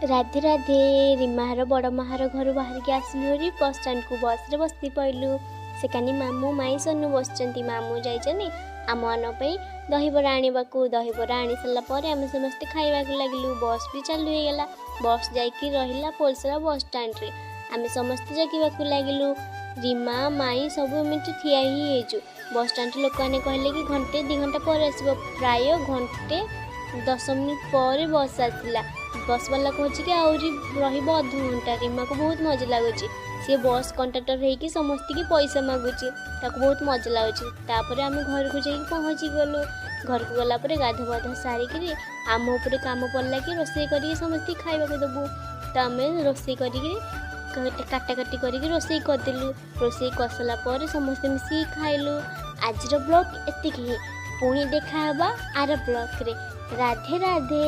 ରାଧେ ରାଧେ। ରିମାହାର ବଡ଼ ମାହାର ଘରୁ ବାହାରିକି ଆସିଲୁ ହେରି ବସ୍ ଷ୍ଟାଣ୍ଡକୁ। ବସ୍ରେ ବସି ପଇଲୁ। ସେକାନି ମାମୁଁ, ମାଇଁ, ସୋନୁ ବସିଛନ୍ତି। ମାମୁଁ ଯାଇଛନ୍ତି ଆମମାନଙ୍କ ପାଇଁ ଦହିବରା ଆଣିବାକୁ। ଦହିବରା ଆଣି ସାରିଲା ପରେ ଆମେ ସମସ୍ତେ ଖାଇବାକୁ ଲାଗିଲୁ। ବସ୍ ବି ଚାଲୁ ହେଇଗଲା। ବସ୍ ଯାଇକି ରହିଲା ପୋଲସରା ବସ୍ ଷ୍ଟାଣ୍ଡରେ। ଆମେ ସମସ୍ତେ ଜଗିବାକୁ ଲାଗିଲୁ। ରିମା, ମାଇଁ ସବୁ ଏମିତି ଠିଆ ହିଁ ହେଇଛୁ। ବସ୍ ଷ୍ଟାଣ୍ଡରେ ଲୋକମାନେ କହିଲେ କି ଘଣ୍ଟେ 2 ଘଣ୍ଟା ପରେ ଆସିବ। ପ୍ରାୟ ଘଣ୍ଟେ 10 ମିନିଟ୍ ପରେ ବସ୍ ଆସିଲା। ବସ୍ ବାଲା କହୁଛି କି ଆହୁରି ରହିବ ଅଧଘଣ୍ଟା। ରିମାକୁ ବହୁତ ମଜା ଲାଗୁଛି। ସିଏ ବସ୍ କଣ୍ଡକ୍ଟର ହେଇକି ସମସ୍ତଙ୍କୁ ପଇସା ମାଗୁଛି। ତାକୁ ବହୁତ ମଜା ଲାଗୁଛି। ତାପରେ ଆମେ ଘରକୁ ଯାଇକି ପହଞ୍ଚିଗଲୁ। ଘରକୁ ଗଲା ପରେ ଗାଧୁଆ ପାଧୁଆ ସାରିକିରି ଆମ ଉପରେ କାମ ପଡ଼ିଲା କି ରୋଷେଇ କରିକି ସମସ୍ତଙ୍କୁ ଖାଇବାକୁ ଦେବୁ। ତ ଆମେ ରୋଷେଇ କରିକିରି କାଟାକାଟି କରିକି ରୋଷେଇ କରିଦେଲୁ। ରୋଷେଇ କରିସାରିଲା ପରେ ସମସ୍ତେ ମିଶିକି ଖାଇଲୁ। ଆଜିର ବ୍ଲଗ୍ ଏତିକି ହିଁ। ପୁଣି ଦେଖାହେବା ଆର ବ୍ଲଗ୍ରେ। ରାଧେ ରାଧେ।